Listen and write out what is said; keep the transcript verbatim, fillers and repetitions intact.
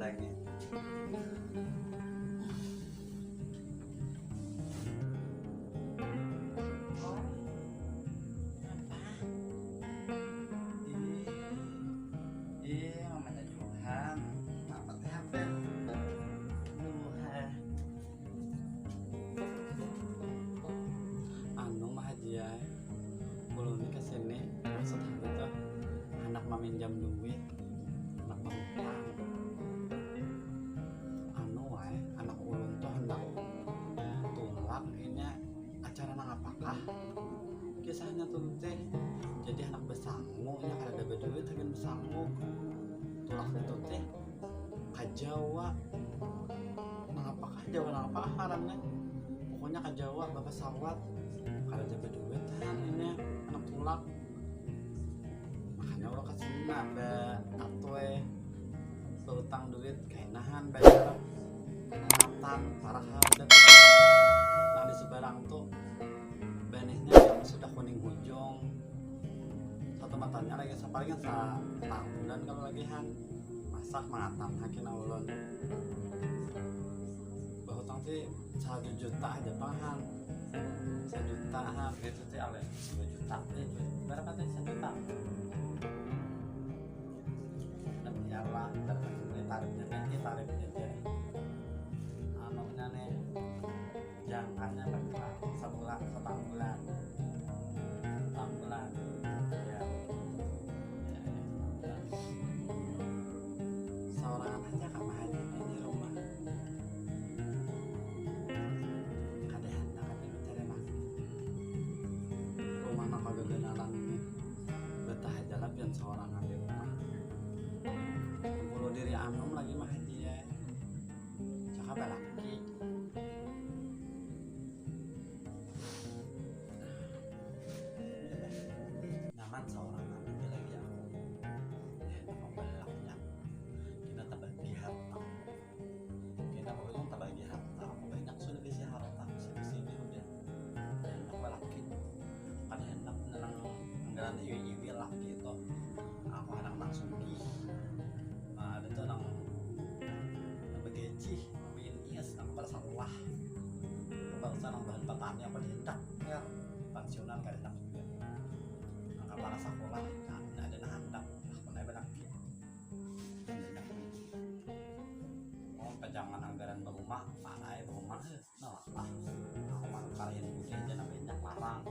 lagi. Ih, ih, mamanya Johan. Apa teh apa? Duha. Anu, Mah Haji ai, ulun ni kesini maksud aku tuh handak maminjam duit, handak bahutang. Anu ai, anak ulun tuh handak tulak, inya acara nang apakah kisahnya tuh teh. Jadi handak besangu, inya kadada baduit, hagan besangu. Tulak itu teh ka Jawa. Nang apakah Jawa, nang apakah ngarannya? Pokoknya ka Jawa bapasawat. Kada ada baduit, han, ini handak tulak. Makanya ulun ka sini nang ada atuh, eh, bahutang duit, kaina han bayar. Mangatan, parak ha udah. Nang di seberang tuh benihnya yang sudah kuning hujung. Satu matanya lagi sapalingan sa-, satahunan kalau lagi, han. Masak mangatan ha kena ulun. Bahutang sih satu juta aja pang, han. Sajuta, han. Itu sih ale dua juta. Eh, berapa teh sajuta? Nah, biarlah, tarifnya, ini tarifnya aja. Anunya nih, jangkanya berapa? Sebulan, setahun bulan. Setahun bulan. Ya. Ya, ya, setahun bulan. Seorang aja kamar ini rumah. Kada hendak ada mencari laki. Rumah nang kagaganalan ini. Betah aja lah pian seorang di rumah. Kumpul diri anum lagi, Mah Haji ya. Cakap balaki. Nyaman seorang aja lagi aku. Ya, enak aku balaki. Kita terbagi harta. Kita pokoknya terbagi harta. Aku banyak sudah bisi harta. Sini-sini udah. Ya, enak balaki. Kada handak nang anggaran iwi-iwi laki itu. Aku handak nang sugih. Nah, ada tuh nang, nang bagaji, nang B N I S, nang kepala sekolah. Bangsa nang bahan petani apa dihendak, ya, pensiunan kada hendak juga. Nang kepala sekolah, nah, ada nang handak, aku naik balaki. Banyak. Oh, pajangan anggaran berumah, mana ya berumah? Nah, ah, aku mah karahin budi aja, nang banyak larang.